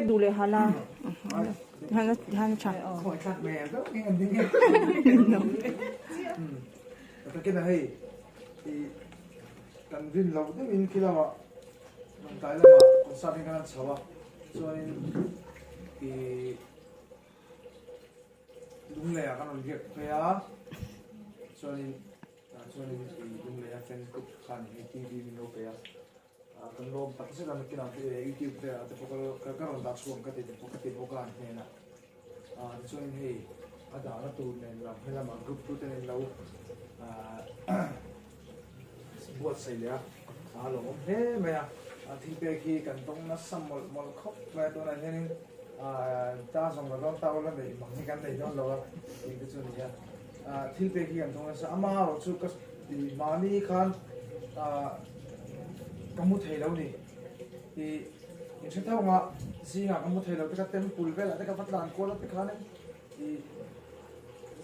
Duh leh hala tihan tihan a tha. Takin a hei kan rin loh deuhin khi lamah Lawngtlai lamah concert hi kan han chho a chuanin ih Lunglei ah kan rawn riak phei a chuanin tah chuanin ih Lunglei a fans group khan hei TV min lo pe a. Kan lawm tak zet a nakinah te youtube velah te pawh ka ka rawn dah chhuak ang ka ti bawk ka ti bawk a an hnenah ah tichuanin hei a dahna tur nen lam helamah group tu te nen lo ah buatsaih leh a a lawmawm hle mai a thil pek hi kan tawng nasa mawlh mawlh khawp mai a tunah hianin ah ta zawng la dawn ta ula neih mang hi kan nei dawn lo a tih te chu a ni a ah thil pek hi kan tawng nasa amaherawh chu ka Mahni khan ka mu thei lo ni. I in hre tho anga zingah ka mu thei lo te kha temple velah te ka va tlan kual a tikhan i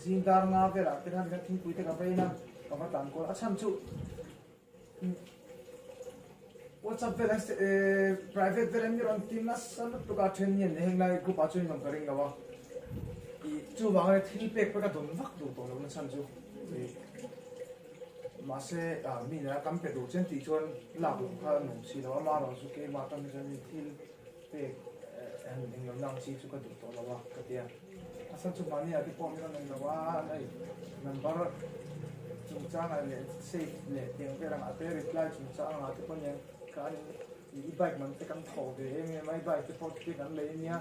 zing dar nga velah te khan tikhan thingpui te ka va in a ka va tlan kual a chhan chu WhatsApp velah private velah mi rawn ti nasa lutuk a then hian heng lai group ah chuan in awm ka ring lo a i chuvang a thil pek pawh ka dawn vak duh tawh lo na chhan chu. Mahse mi nena kan pe duh chen tih chuan lak loh kha a nuam si lo a, amaherawh chu keimah tan hi chuan mi thil pek han englo ang chi chu ka duh tawh lo a ka ti a. A chhan chu mahni ah te pawh min rawn en lo a, hei number chungchangah leh save leh tiang vel angah te reply chungchang angah te pawh nia khan i bike man te kan thawh ve em em a, i bike te pawh te kan lei ania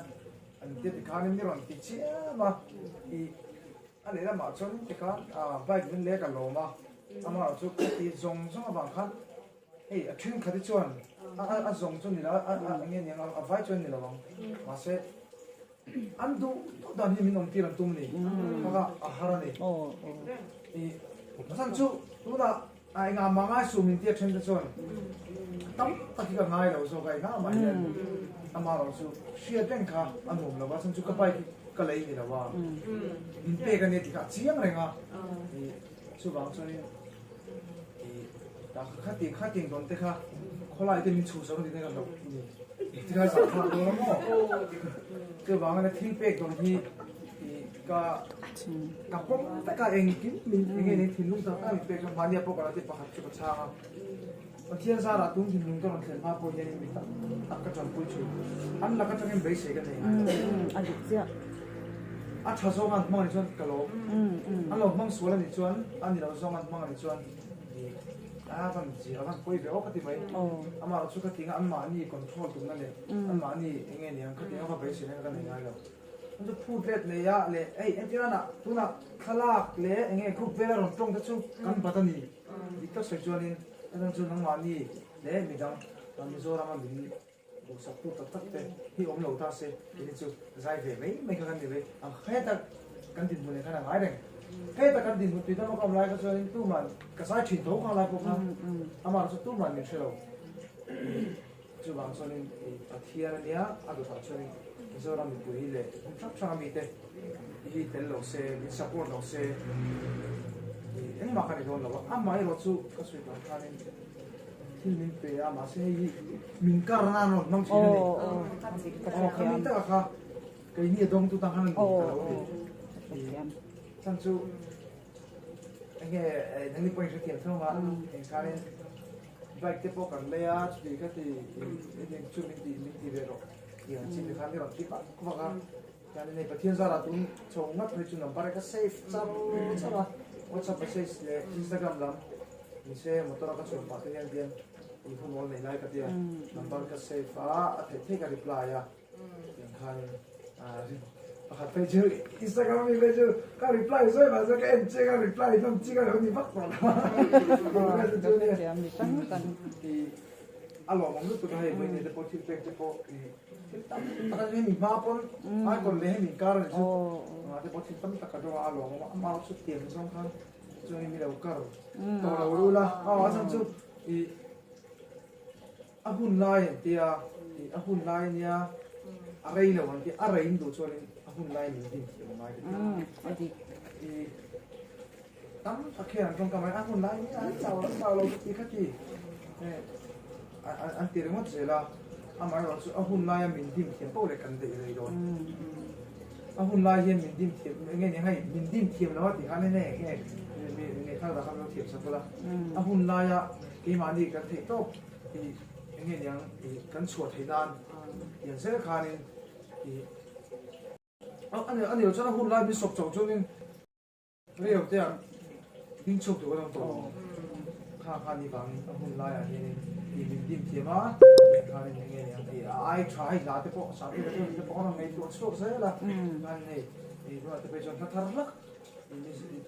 an ti tikhan mi rawn ti chiam a i. A lehlamah chuan tikhan bike min lek a lawm a, amaherawh chu ka ti zawng zawng avang khan hei a thenkhat hi chuan a zawng chu ni lo a eng nge niang a vai chuan ni lo ang mahse an duh duh dan hi min awm tir an tum a ni bak a a har a ni i chhan chu tunah a engah mah ngai suh min tia then te chuan tam tak hi ka ngai lo zawk a engah mah hian amaherawh chu hriat reng kha a nuam lo a chhan chu ka bike hi ka lei ni lo a min pek a nia tih kha a chiang reng a i chuvang chuanin i tah kha ti kha tiang dawn te kha khawlai te min chhuh zawk a ni te ka hlauh ni tikha zah thlak dawn a maw chuvang a thil pek dawn hi Ka ka pawm vek a engkim min eng nge thinlung tak tak min pek chuan mahnia pawh ka lo ti pakhat chu ka chhang a Pathian zarah tun thinlung ka rawn thlen hma pawh hianin mi tak tak ka tanpui thin an lak atangin beisei ka nei ngai a dik chiah a tha zawng an hmang anih chuan ka lawm an lo hmang sual anih chuan a ni lo zawng an hmang anih chuan a van zir a van pawi ve awk a ti mai amaherawhchu ka tinga anmahni control tumna leh anmahni eng nge niang ka tinga va beisei na ka nei ngai lo. Chu phut let nei a leh hei entirana tunah thlalak leh eng nge group vela rawn tawng te chu kan bat a ni dik tak sawi chuanin hetiang chu nangmahni leh midang Mizorama min duhsak tu tak tak te hi awm lo ta se kei chu zai ve mai mai kha kan ni mai ang heta kan dinhmun leh khan a ngai reng heta kan dinhmun tui dama ka awm lai kha chuanin tuman ka zai thin tho kha lai pawh kha amah chu tuman min hre lo. Chuvang chuanin Pathian a nia, a dawtah chuanin Mizoram mipui leh hmun hrang hranga mite hi tel lo se, min support lo se engmah ka ni dawn lo a, amaherawh chu ka sawi tawh ang khanin thil min pe a, mahse hei hi min kar nan rawn hmang thin a ni. Aw khami taka kha keini a dawngtu tan khan a ni ta lo a ni. Chhan chu enge nangni pawhin hrethiam thung a, engkhanin Bike te pawh kan lei a, chuti kha ti eng chu min ti min ti ve rawh tih ang chi te khan i rawn ti vak vak a, chuan hei Pathian zarah tun chho ngat phei chu number hi ka save char char a, WhatsApp message leh Instagram lam ni se motor a ka chhuah pah te hian hian i hun awl nei lai ka tia number ka save a, a theih theih ka reply a. Tiang khanin pakhat phei chu Instagram ami phei chu ka reply zawi mah se ka en chiang a reply hlawm chi ka lo ni vak tawh lo a lawmawm lutuk a hei vawiin te pawh thil pek te pawh thil tam tak a hemi hma pawn icon leh hemi inkar a ni chu te pawh thil tam tak a dawng a a lawmawm a amah chu tiang zawng khan chuan mi lo kar tawh lo rul a a chhan chu i A hun lai an tia, ih a hun lai ania, a rei lo an tia, a rei in duh chuanin a hun lai min din thiam a ngai ka ti. A dik. Ih tam tak hian an tawngkam a, a hun lai ania an chau an chau lo ti kha ti, an ti ringawt zel a. Amaherawhchu a hun laia min dim thiam poh leh kan daih rei dawn. A hun lai hian min dim thiam eng nge ni hei min dim thiam lo a ti khan enge nge mi nge thar dah khan lo thiam sak ula. A hun laia keimahni kan theih tawp i eng nge niang i kan chhuah theih nan tiang zel khanin i a ni lo chuan a hun lai min sawp chauh chuanin Rei te ah ding chhuak tur kan awm tawh lo. Kha kha ni vangin a hun laiah hianin tih min dim thiam a, tiang khanin eng nge ni ang tih a ai tha hei hla te pawh sah te te pawh a rawn ngaihtuah chhuak zel a, khan hei ih tunah te phei chuan hla thar hlak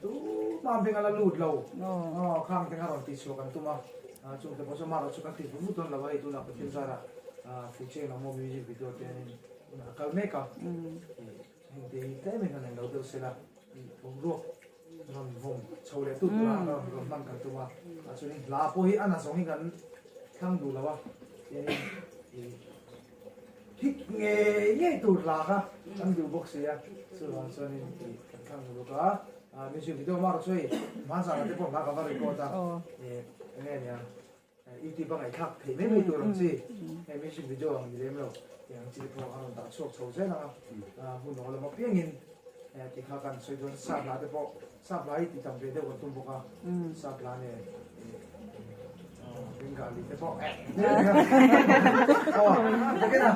tumah beng a la lut lo aw khang te kha rawn tih chhuah kan tum a, chung te pawh chu amaherawhchu kan ti vut vut dawn lo a hei tunah Pathian zarah Fucheng lam maw music video te hianin a kal mek a, heng te hi tlemin han englo deuh sela. Boruak rawn vawm chho leh tut tura rawn rawn hman kan tum a, ah chuanin hla pawh hi a na zawng hi kan thlang duh lo a, tiangin ih hit ngei ngei tur hla kha kan duh bawk si a, chuvang chuanin ih kan thlang duh bawk a, ah music video erawh chu hei hmanzana te pawh hla ka va record a, ih eng nge nia. YouTube a ngaihthlak theih mai mai tur ang chi, hei music video ang ni lem lo tih ang chi te pawh a rawn dah chhuak chho zel ang a, hun aw lam apiangin ti kha kan sawi dawn sap hla te pawh sap hla hi ti tam ve deuh kan tum bawk a, sap hla nen Bengali te pawh aw takin a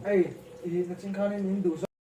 hei i nachin khanin in duh zawk.